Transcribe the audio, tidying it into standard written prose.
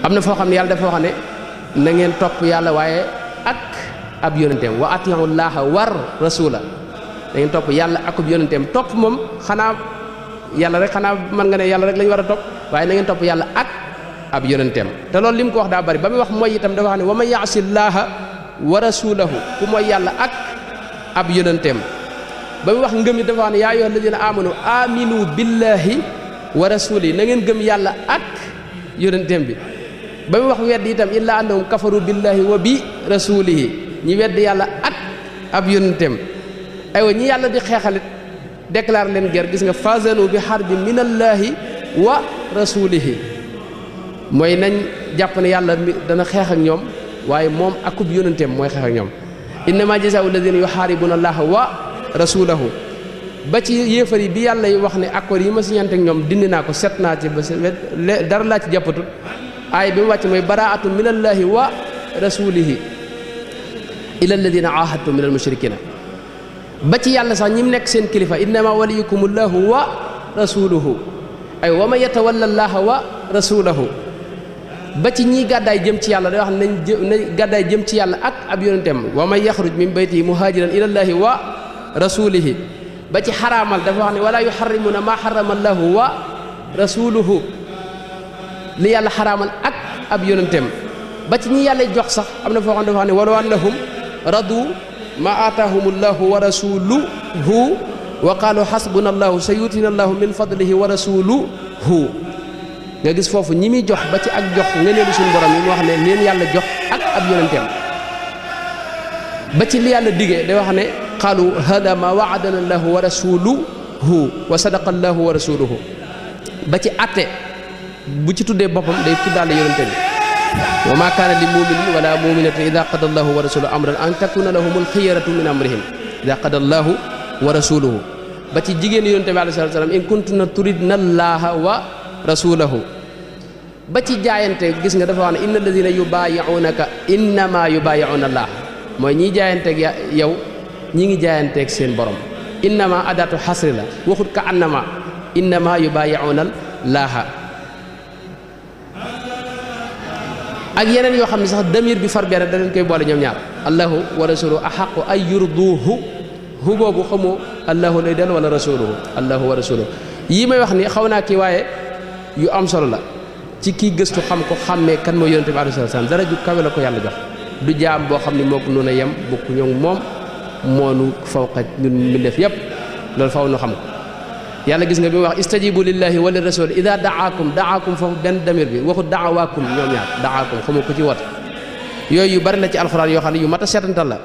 am na foo xam ne yàlla dafa wax ne na ngeen topp yàlla waaye ak ab yonenteem wa atiiu llaaha war rasula da ngeen topp yàlla akub yonenteem topp moom xanaa yàlla rek xanaa mën nga ne yàlla rek lañu war a topp waaye na ngeen topp yàlla ak ab yonenteem te loolu li mu ko wax daa bari ba muy wax mooy itam dafa wax ne wa man yaasi llaaha wa rasulahu ku mooy yàlla ak ab yonenteem ba muy wax ngëm yi dafa wax ne yaa ayyuha alladina amanu aminu billahi wa rasuli na ngeen gëm yàlla ak yonenteem bi ba muy wax wedd itam illa annahum kafaru billahi wa bi rasulihi ñi wedd yàlla ak ab yonenteem aywa ñi yàlla di xeexalit déclare leen guerre gis nga fazanu bi harbi minallahi wa rasulihi mooy nañ jàpp ne yàlla dana xeex ak ñoom waaye moom akub yonenteem mooy xeex ak ñoom innama jazaa'u alladina yuharibuna allaha wa rasulahu ba ci yéefar yi bi yàlla wax ne accord yi ma siñante ak ñoom dindi naa ko set naa ci ba dara laa ci jàppatut aay bi mu wàcc mooy baraatu minallahi wa rasulihi ila alladina ahadtum min al mushrikina ba ci yàlla sax ñi mu nekk seen kilifa innama waliyukumullahu wa rasuluhu ay wa man yatawalla allaha wa rasulahu ba ci ñii gàddaay jëm ci yàlla day wax nañ gàddaay jëm ci yàlla ak ab yonenteem wa man yaxruj min baytihi muhajiran ila allahi wa rasulihi ba ci xaraamal dafa wax ne wala yuharrimuna ma harrama allahu wa rasuluhu li yàlla xaraamal ak ab yonenteem ba ci ñi yàlla jox sax am na foo xam ne dafa wax ne walaw annahum radu ma aataahum allahu wa rasuluhu wa qaalu xasbuna allahu sa yuutina allahu min fadlihi wa rasuluhu nga gis foofu ñi muy jox ba ci ak jox ngëneelu suñu borom yi mu wax ne leen yàlla jox ak ab yonenteem ba ci li yàlla digee day wax ne qaalu hada ma waadana allahu wa rasuluhu wa sadaqa allahu wa rasuluhu ba ci atte bu ci tuddee boppam day tuddaale yonente bi wa ma kaana li muminin wala muminatin ida qada allahu wa rasuluhu amran an takuna lahumul xiyaratu min amrihim ida qada allahu wa rasuluhu ba ci jigéen yonente bi alayhi salatu salaam in kuntunna turidna allaha wa rasulahu ba ci jaayante gis nga dafa wax ne inna alladina yubaayi'unaka innama yubaayi'una allah mooy ñiy jaayanteeg yow ñi ngi jaayanteeg seen borom innama adatu xasri la waxut ka annama innama yubaayi'una laaha ak yeneen yoo xam ne sax damir bi far benn da leen koy boole ñoom ñaar allahu wa rasuluhu ahaqu ay yurduhu hu boobu xamoo allahu lay del wala rasuluhu allahu wa rasuluhu yii may wax ni xaw naa kii waaye yu am solo la ci kii gëstu xam ko xàmmee kan mooy yonente bi alayhi salaam dara ju kawe la ko yàlla jox du jaam boo xam ne moo ko nun a yem bokku ñoom moom moonu fawqa ñun mbindeef yépp loolu faw nu xam ko yàlla gis nga bi mu wax istajibu lillahi wa li rasul ida daakum foofu benn damir bi waxu daawaakum ñoom ñaar daakum xamu ko ci woote yooyu yu bari la ci alxuraan yoo xam ne yu mat a seetantal la